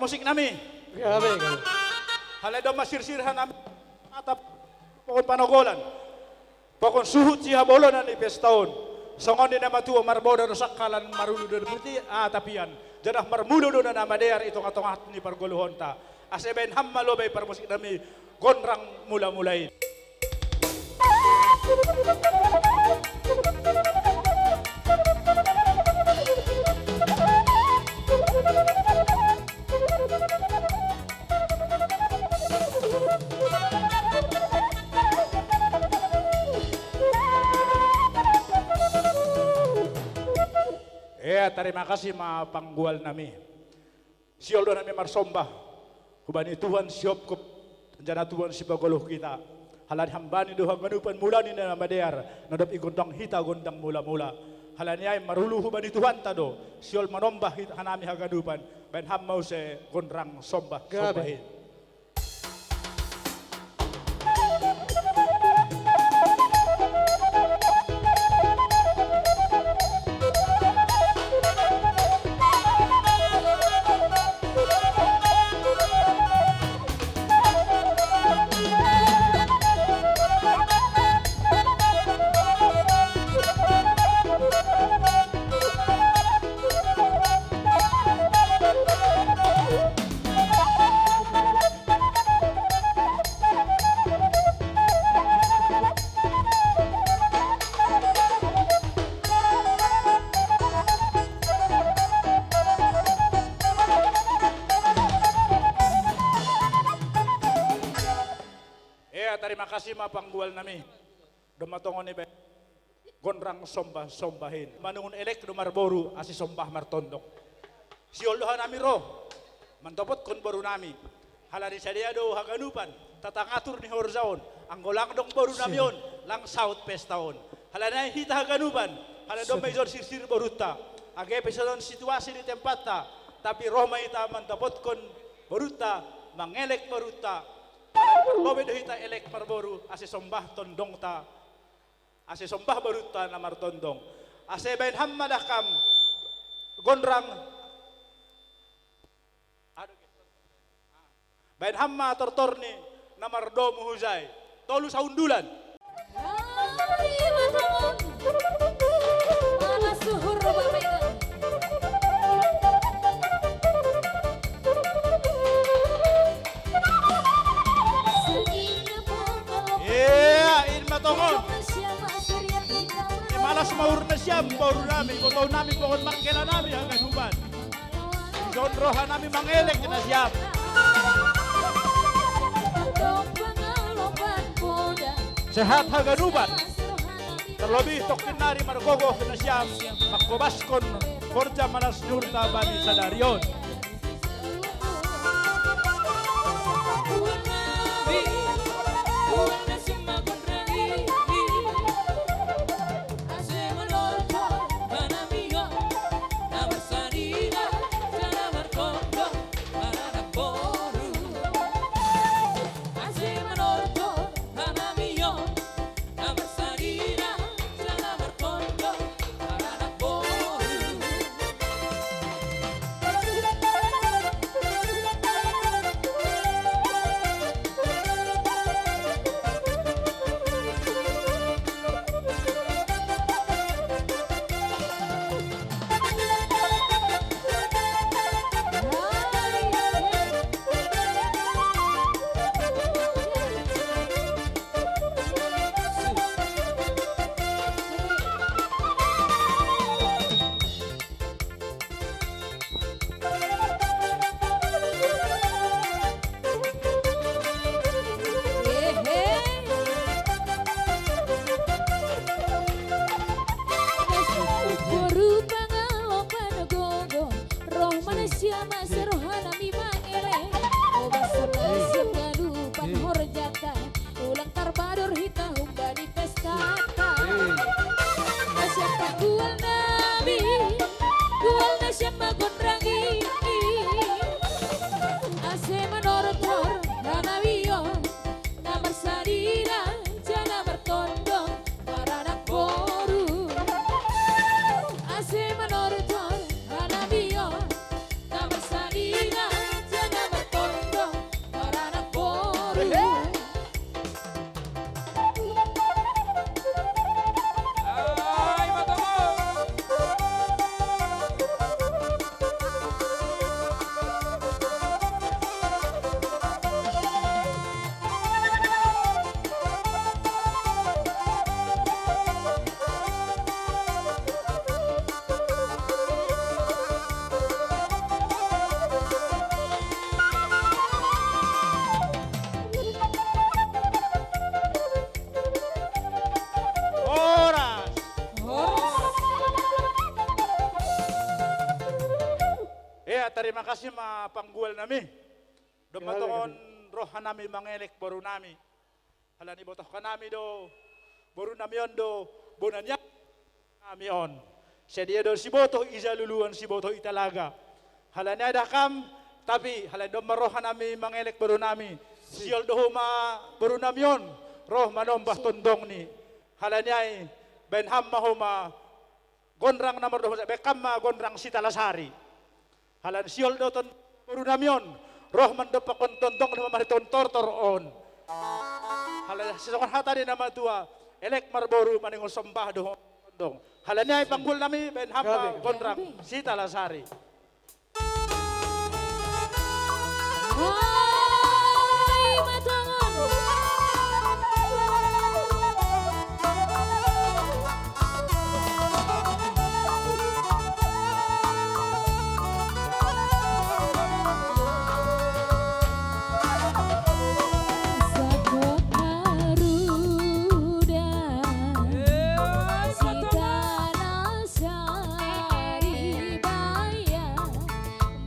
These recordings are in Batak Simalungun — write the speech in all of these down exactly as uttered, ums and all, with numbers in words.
Musik nami. Gabe, gabe. Halai domma sirsir hanami atap pokon panogolan. Pokon suhut sihabolonan ni pesta on. Songon ni na matua marboda do sangkalan marulu do piti, ah, tapian. Janah marmula do na madear i tonga-tonga ni pargoluhonta. Ase baen ham ma lobai parmusik nami, Gondrang Mula-mula i. Ea, tarima kasih ma panggual nami. Sihol do nami marsombah hubani Tuhan siopkop, janah Tuhan sipagoluh hita. Halani hambani do haganupan mula ni na madear, na dob igondang hita gondang mula-mula. Halani ai marulu hubani Tuhanta do, sihol manombah hit-, hanami haganupan, baen ham ma use Gondrang sombah, gabe, sombah i. Ea, tarima kasih ma panggual nami. Domma tongon iba Gondrang sombah-sombah i. Manungun elek do marboru ase sombah martondong. Sihol do hanami ro mantopotkon boru nami. Halani sadia do haganupan tatangatur ni horja on. Anggo lang dong boru nami on, lang saut pesta on. Halani ai hita haganupan, halani domma ison sirsir borunta. Age pe songon situasi ni tempatta, tapi roh ma hita mantopotkon borunta, mangelek borunta. Lobe do hita elek marboru ase sombah tondongta. Ase sombah borunta na martondong. Ase baen ham ma dah kam Gondrang. Baen ham ma tortor ni na mardomu hujai. Tolu saundulan. Ea, in ma tongon. Imalas ma uhur nasiam, boru nami, botou nami, pokon mangkela nami haganupan. Ison roha nami mangelek nasiam. Sehat haganupan. Terlebih tongkin nari margogoh nasiam mangkobaskon horja manas ni uhurta bani sadari on. Terima kasih ma panggual nami. Domma tongon roha nami mangelek boru nami. Halani botoh hanami do boru nami on do bona ni nami on. Sadia do sibotoh i Jaluluan, sibotoh i Talaga. Halani ai da kam, tapi halani domma roha nami mangelek boru nami. Sihol do homa boru nami on roh manombah tondong ni. Halani ai baen ham ma homa gonrang na mardohot, baen ham ma gonrang Sitalasari. Halani sihol do tondong boru nami on roh mandompakkon tondong na mamariton tortor on. Halani sisongon hata ni na matua, elek marboru maningon sombah do tondong. Halani ai panggual nami, baen ham ma gonrang Sitalasari. Sari baya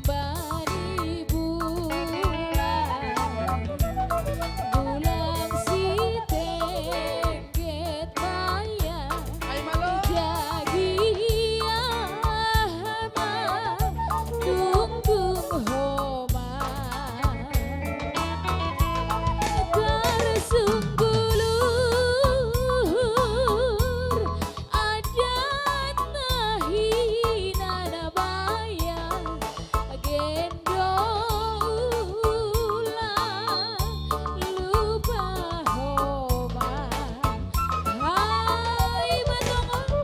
bani bulan, bulan sitengget baya. Ai malo. Jagiah ma dungdung homa. Tarsunggulur adat na hinan baya, gendo ulang lupa homa. Hai matongon.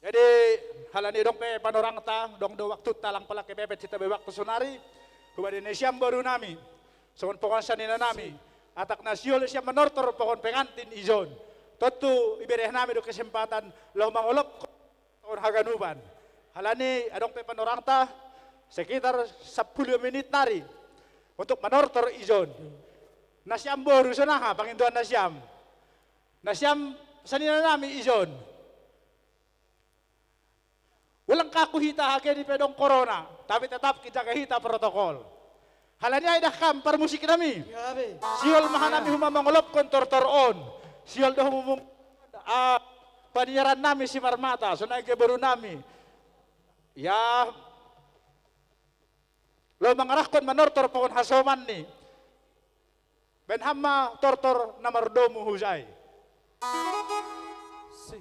Jadi, halani adong pe panorangta, adong do waktunta, lang pola kepepet hita be waktu sonari. Hubani nasiam boru nami, songon pohonan sanina nami, atak na sihol sian manortor pohon pengantin ijon. Tontu ibere nami do kesempatan laho mangolop songon haganupan. Halani adong pe panorangta sekitar sampulu menit nari untuk manortor ijon. Nasiam boru, sonaha pangindoan nasiam? Nasiam sanina nami ijon. Belengkaku hita hage ni pedong corona, tapi tetap kita jaga hita protokol. Halani ai dah kam parmusik nami. Gabe. Sihol maha nami huma mangolopkon tortor on. Sihol do humumung, ah, paniaran nami si Marmata, sonai ge boru nami. Ya, lo mangarahkon manortor pohon hasoman ni. Baen ham ma tortor na mardomu hujai. Si.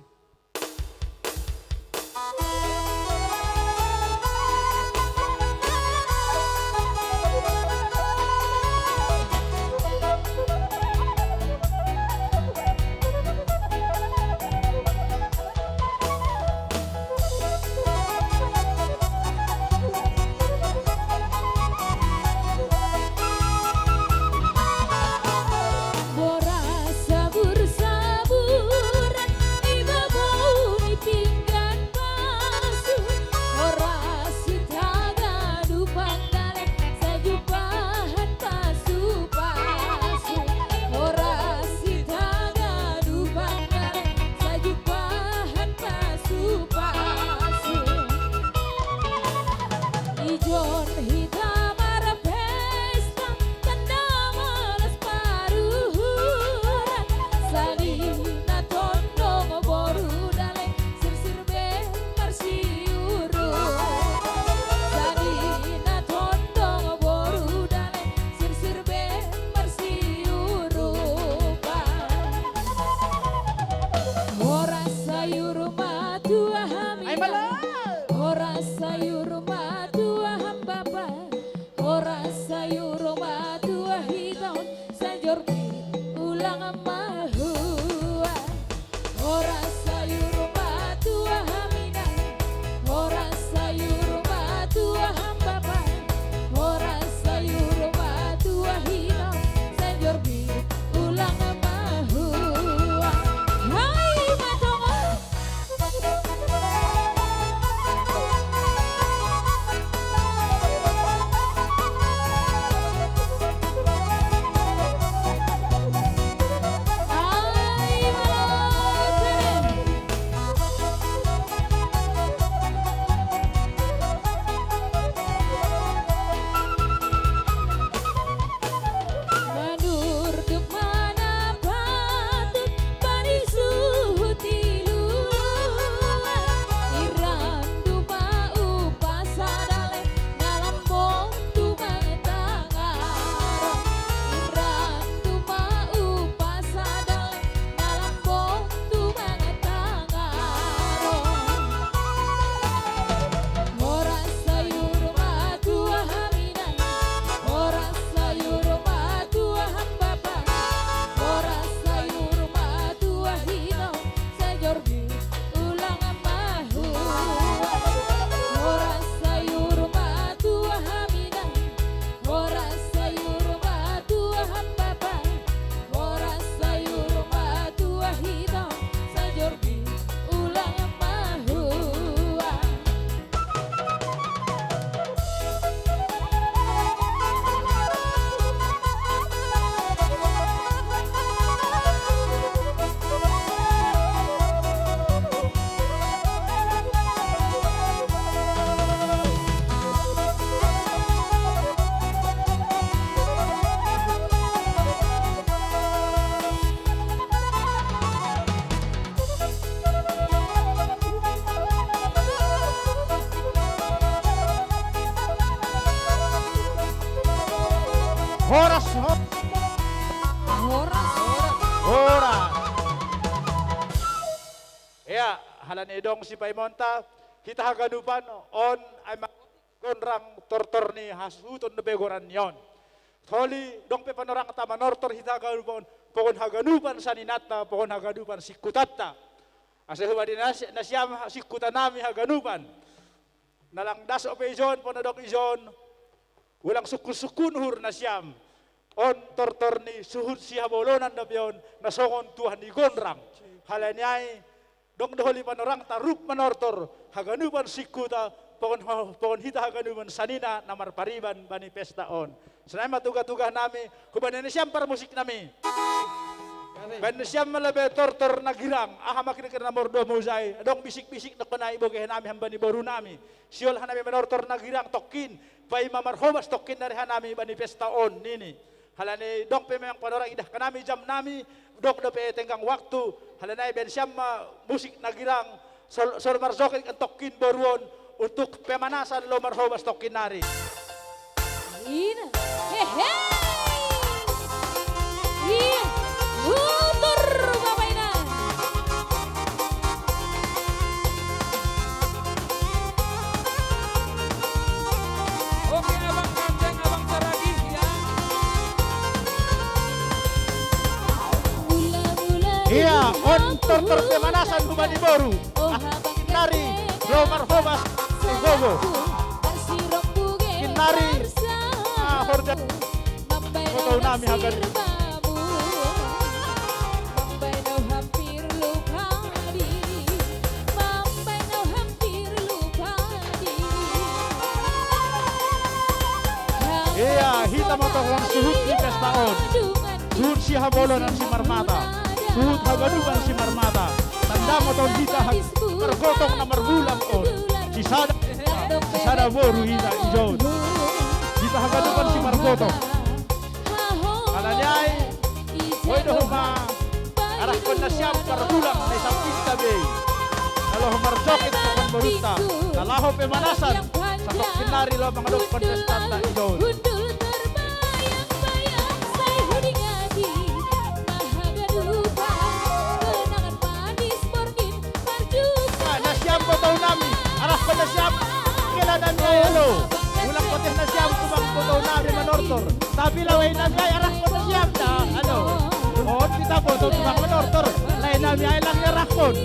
Boras sabur-saburan, i babau ni pinggan pasu, boras si tagadupan dale, sajupahan pasu-pasu, boras si tagadupan dale, sajupahan pasu-pasu. Ijon hita marpesta, tanda malas paruhuran, sanina tondong boru dale, sirsir be marsiurupan, sanina tondong boru dale, sirsir be marsiurupan. Horas sayur matua hami. Ai, malah. Horas sayur matua hambapa. Horas sayur matua hiton, sanjorbi ulang mahua. Horas sayur matua hami nai. Horas sayur matua hambapa. Horas sayur matua hiton, sanjorbi ulang mahua. Hai matongo. Manurdup mana patut bani suhut i luar, irandu ma upa sadale, na lambon tumang tangaron, irandu ma upa sadale, na lambon tumang tangaron. Horas sayur matua hami nai. Horas sayur matua hambapa. Horas sayur matua hiton, sanjorbi ulang mahua. Horas sayur matua hami nai. Horas sayur matua hambapa. Horas sayur matua hiton, sanjorbi ulang mahua. Horas, ho-, horas. Horas. Ia, halani dong sipaimaonta, hita haganupan on ai ma- Gonrang tortor ni hasuhuton dope goran ni on. Holi, dong pe panorangta manortor hita haganupan, pogon haganupan saninanta, pogon haganupan singkutanta. Asa hubani nas-, nasiam singkuta nami haganupan. Na lang das ope ijon, pona dong ijon. Ulang sungkun-sungkun uhur nasiam. On tortor ni suhut sihabolonan dope on, na songon tuah ni Gonrang. Halani ai, dong do holi panorangta rup manortor, haganupan singkuta, pogon, pogon hita haganupan sanina na marpariban bani pesta on. Sonai ma tugah-tugah nami, hubani nasiam parmusik nami. Baen nasiam ma labe tortor na girang, aha ma kira-kira na mordomu jai, adong bisik-bisik dohot na ibogei nami hambani boru nami. Sihol hanami manortor na girang tokkin, paima marhobas tokkin nari hanami bani pesta on nini. Halani adong pe memang panorang idah hanami jam nami, adong dope tenggang waktu, halani baen nasiam ma musik na girang, sihol, sihol marjoget kan tokkin boru on, untuk pemanasan laho marhobas tokkin nari. Ina. Hehe. Iya. Utur Bapak Ina. Oke, Abang Ganteng, Abang Saragih, ya. Iya, on tortor pemanasan hubani boru. Ah, nari, laho marhobas, gogo. Nari, ah, horja. Kotau nami hagan. Iya, hita ma tong suhut di pesta on. Suhut sihabolon na simarmata. Suhut haganupan simarmata. Tanda ma tong hita hag-, margotong na marbulang on. Sisada, sisada boru hita ijon. Hita haganupan simargotong. Halani ai, boi do homa arahkon nasiam parbulang na i sampingta be. Na laho marjoget pakon borunta, na laho pemanasan, satongkin nari laho mangadop kontestanta ijon. Ah, nasiam botou nami, arahkon nasiam, kela nami ai alo. Mulak patik nasiam subang botou nami manortor. Tapi lawei nami ai arahkon nasiam da, alo. On hita botou subang manortor. Lawei nami ai lang arahkon.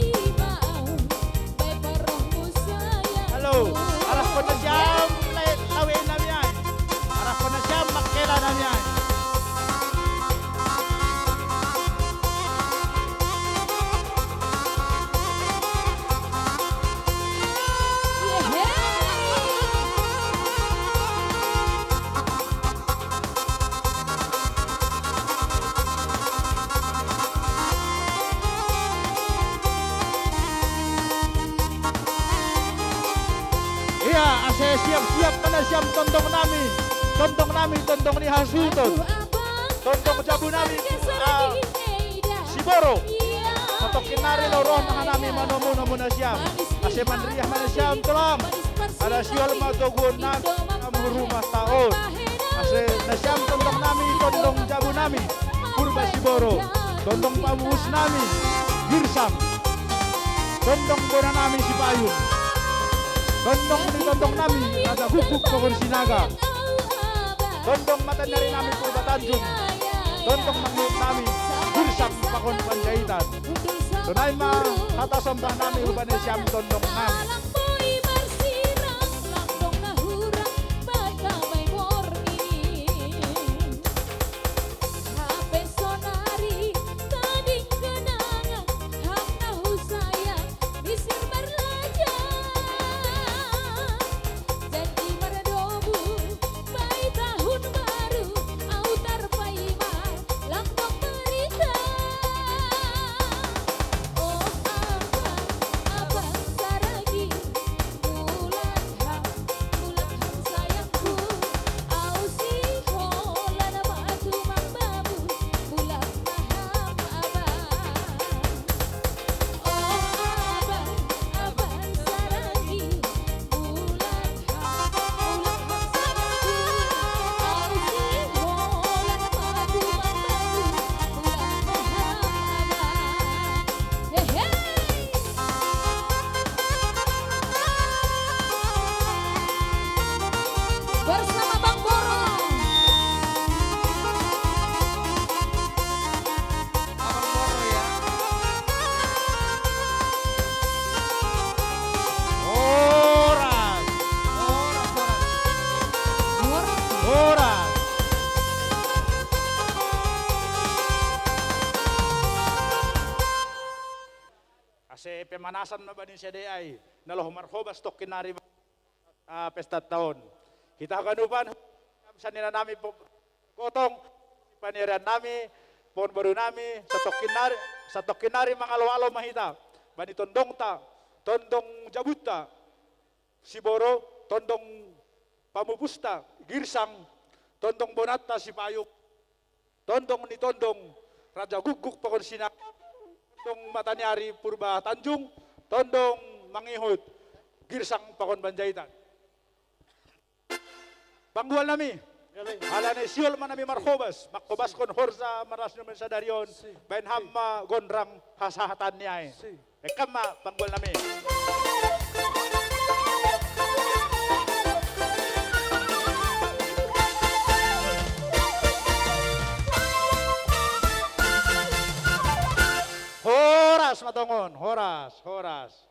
Alo, arahkon nasiam, lawei, lawei nami ai. Arahkon nasiam, mangkela nami ai. Iya, ase siap-siap ma nasiam tondong nami, tondong nami, tondong ni hasuhuton. Tondong jabu nami, ah, Siboro. Satongkin nari laho ro ma hanami manomu-nomu nasiam. Ase manriah ma nasiam tulang. Ala sihol ma toguon nami, am rumah taon. Ase nasiam tondong nami, tondong jabu nami. Purba Siboro. Tondong pamuhus nami, Girsang. Tondong bona nami Sipayung. Tondong ni tondong nami, Raja Guguk pakon Sinaga. Tondong matanyari nami Purba Tanjung. Tondong mangihut nami, Girsang pakon Panjaitan. Sonai ma hata sombah nami hubani siam tondong nami. Bersama Bang Boro. Abang Boro ya. Horas. Horas, horas. Horas. Ase pemanasan ma bani sada ai, na laho marhobas tokkin nari, ah, pesta taon. Hita haganupan, sanina nami po-, potong, paniarian nami, Pongboru nami, satokin nari, satokin nari mangalo-alo ma hita bani tondongta, tondong jabunta Siboro, tondong pamupusta Girsang, tondong bonanta Sipayung, tondong ni tondong Raja Gukguk pakon Sina, tondong mataniari Purba Tanjung, tondong mangihut Girsang pakon Panjaitan. Panggual nami, alani sihol ma nami marhobas, manghobaskon horja marlas ni sadari on, baen hamu ma gondang hasahatan ni ai. Engkan ma panggual nami. Horas ma tongon, horas, horas.